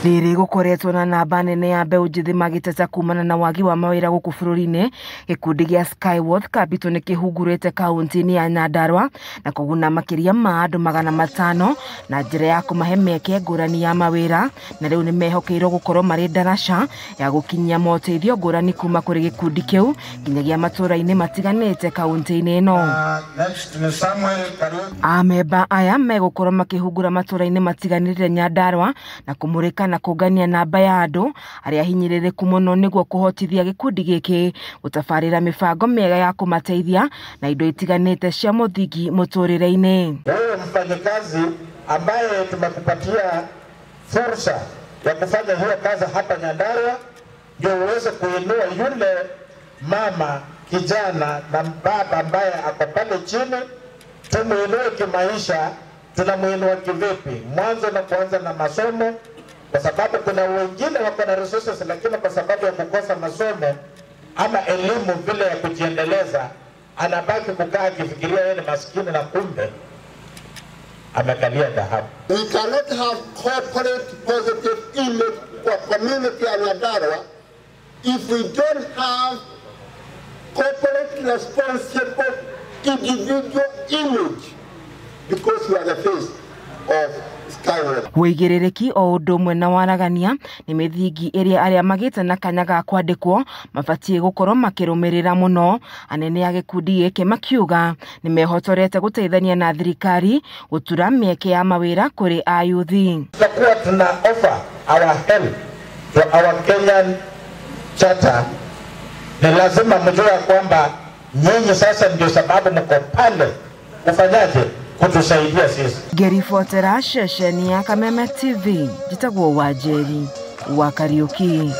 Rĩrĩ gũkoretwo na namba nene ya mbeũ njĩthĩ magĩteta kumana na wagi wa mawĩra gũkũ bũrũri-inĩ, gĩkundi gĩa Skyworth Capital nĩkĩhungurĩte kaunti-inĩ ya Nyandarua na kũguna makĩria ma andũ 500 na njĩra ya kũmahe mĩeke ngũrani ya mawĩra, na rĩu nĩmehokeirwo gũkorwo marĩ ndaraca ya gũkinyia moteithio ngũrani kuma kũrĩ gĩkundi kĩu nginyagia matũũra-inĩ matiganĩte kaunti-inĩ ĩno. Amemba aya megũkorwo makĩhungura matũũra-inĩ matiganĩte Nyandarua na kũmũrĩka na kũngania namba ya andũ arĩa hinyĩrĩrĩku mũno nĩguo kũhotithia gĩkundi gĩkĩ gũtabarĩra mĩbango mĩega ya kũmateithia na indo itiganĩte cia mũthingi mũtũrĩre-inĩ. Wewe mfanyikazi ambaye tumekupatia fursa ya kufanya hiyo kazi hapa Nyandarua, ndio uweze kuinua yule mama, kijana na baba ambaye ako pale chini, tumuinue kimaisha. Tunamuinua kivipi? Mwanzo na kuanza na masomo, kwa sababu kuna wengine wako na resources lakini kwa sababu ya kukosa masomo ama elimu vile ya kujiendeleza, anabaki kukaa akifikiria yeye ni maskini na kumbe amekalia dhahabu. We cannot have corporate positive image kwa community ya Nyandarua if we don't have corporate responsible individual image, because we are the face of Skyworth. Wĩigĩrĩrĩki o ũndũ ũmwe na waragania nĩ mĩthingi ĩrĩa arĩa magĩte na kanya ga kwandĩkwo mabatiĩ gũkorwo makĩrũmĩrĩra mũno. Anene a gĩkundi gĩkĩ makiuga nĩmehotorete gũteithania na thirikari gũtura mĩeke ya mawĩra kũrĩ ayuthi. Tutakuwa tuna offer our help to our Kenyan Charter. Ni lazima mjue kwamba nyinyi sasa ndio sababu mko pale kufanyaje, kutusaidia sisi. Ngĩribotera ceceni ya Kameme TV, njĩtagwo Wanjeri wa Kariuki.